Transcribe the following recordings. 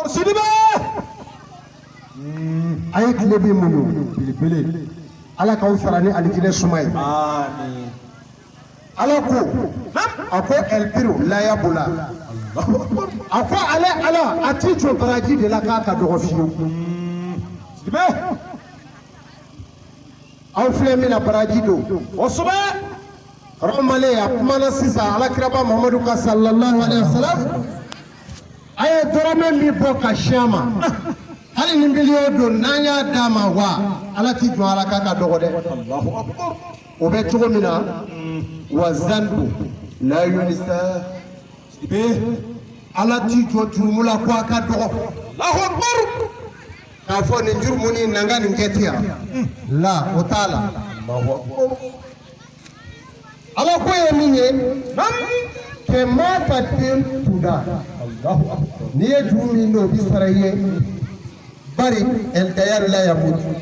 Akbar Sidibe. A ye tile bi muɲu Belebele. Ala k'aw sara ni alijinɛ suma ye. Amin. Ala ko, a ko ɛlbiru layabula, a ko ale Ala a ti jɔ baraji de la k'a ka dɔgɔ fiyewu. Sidibe. Aw filɛ min na, baraji don. Kosɛbɛ. Rɔmale a kumana sisan alakiraba Mamadu ka sallallahu alaihi wasallam, a ye dɔrɔmɛ min bɔ ka si a ma, hali ni miliyɔn don, n'an y'a d'a ma, wa Ala ti jɔ ala k'a ka dɔgɔ dɛ. Allahu akbar. O bɛ cogo min na, wa zanbu la yunisa. Sidibe. Ala ti jɔ jurumu la ko a ka dɔgɔ. Allahu akbar. K'a fɔ nin jurumu ni na ka nin kɛ ten yan la, o t'a la. Allahu akbar. Ala ko ye min ye, kɛ maa ka den tuda. Allahu akbar. N'i ye juru min don, o bɛ sara i ye, bari ɛlitayaru la yamutu.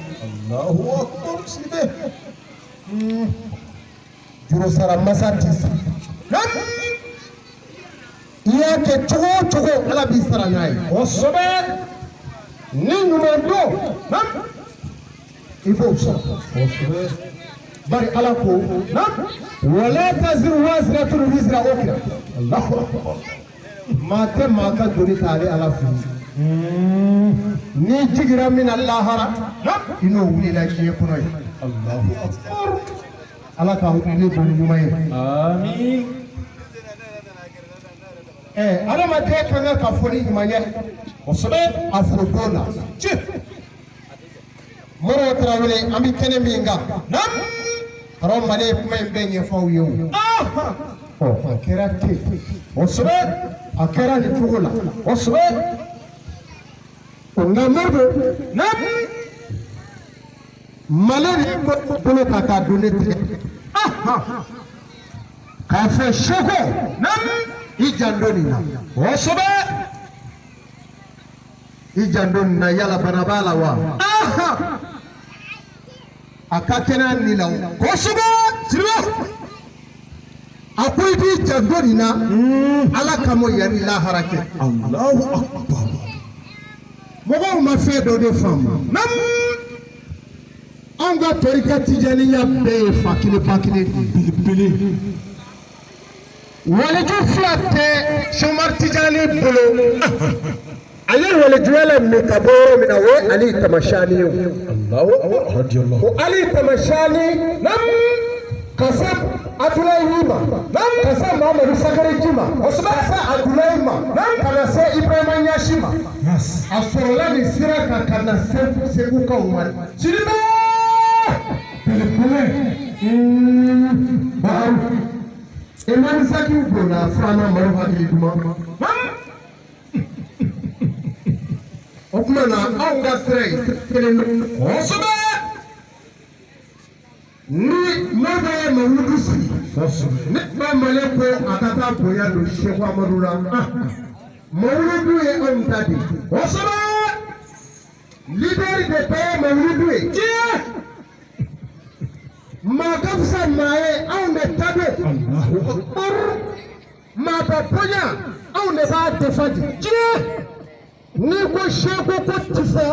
Allahu akbar Sidibe. Juru sara masa ti sa. I y'a kɛ cogo o cogo, Ala b'i sara n'a ye. Kosɛbɛ. Ni ɲuman don, i b'o sɔrɔ. Kosɛbɛ. Bari Ala ko wala taziru waziratun wizra ukhra. Allahu akbar. Maa tɛ maa ka joli ta ale Ala fɛ yen. N'i jigira min na lahara, i n'o wulila diɲɛ kɔnɔ ye. Allahu akbar. Ala ka wuli don ni ɲuman ye. Amin. Adamaden ka kan ka fɔ ni ɲuman ye. Kosɛbɛ. A fo don na. Ci. Moribo Tarawele, an bɛ kɛnɛ min kan, Hɔrɔn Mali ye kuma in bɛɛ ɲɛfɔ aw ye o. Ɔ, a kɛra ten. Kosɛbɛ. A kɛra nin cogo la. Kosɛbɛ. O nka Moribo Mali de bolo ta k'a don ne tigɛ k'a fɔ Seko, i janto nin na. Kosɛbɛ. I janto nin na, yala bana b'a la wa? A ka kɛnɛ nin la o. Kosɛbɛ. Sidibe. A ko i b'i janto nin na Ala kama yanni lahara kɛ. Allahu akbar. Mɔgɔw ma fɛn dɔ de faamu. Anw ka tɔrika tijaniya bɛɛ ye fa kelen ba kelen de ye. Belebele. Waliju fila tɛ Sɛki Tijani bolo. A ye walijuya la min ka bɔ yɔrɔ min na, o ye Ali Tamasani ye o. Allahu akbar. Radiyallahu. O Ali Tamasani ka se Abudulayi ma, ka se Mamadu Sakariji ma, ka se Abudulayi ma, ka na se Ibrahima Ɲasi ma. Yes. A sɔrɔla nin sira kan ka na Segukaw ma. Sidibe. Belebele. Baru Imam Zakiw donna filanan Maro hakili duman. O tuma na, anw ka sira ye sira kelen don. Kosɛbɛ. Ni Moribo ye mawuludu sigi, Kosɛbɛ. ne ba Male ko a ka taa bonya don Seko Amadu la. Mawuludu ye anw ta de ye. Kosɛbɛ. Leader de ta ye mawuludu ye. Tiɲɛ. Maa ka fisa maa ye, anw de ta don. Allahu akbar. Maa ba bonya, anw de b'a defa di. Tiɲɛ. N'i ko Seko ko ti fɔ.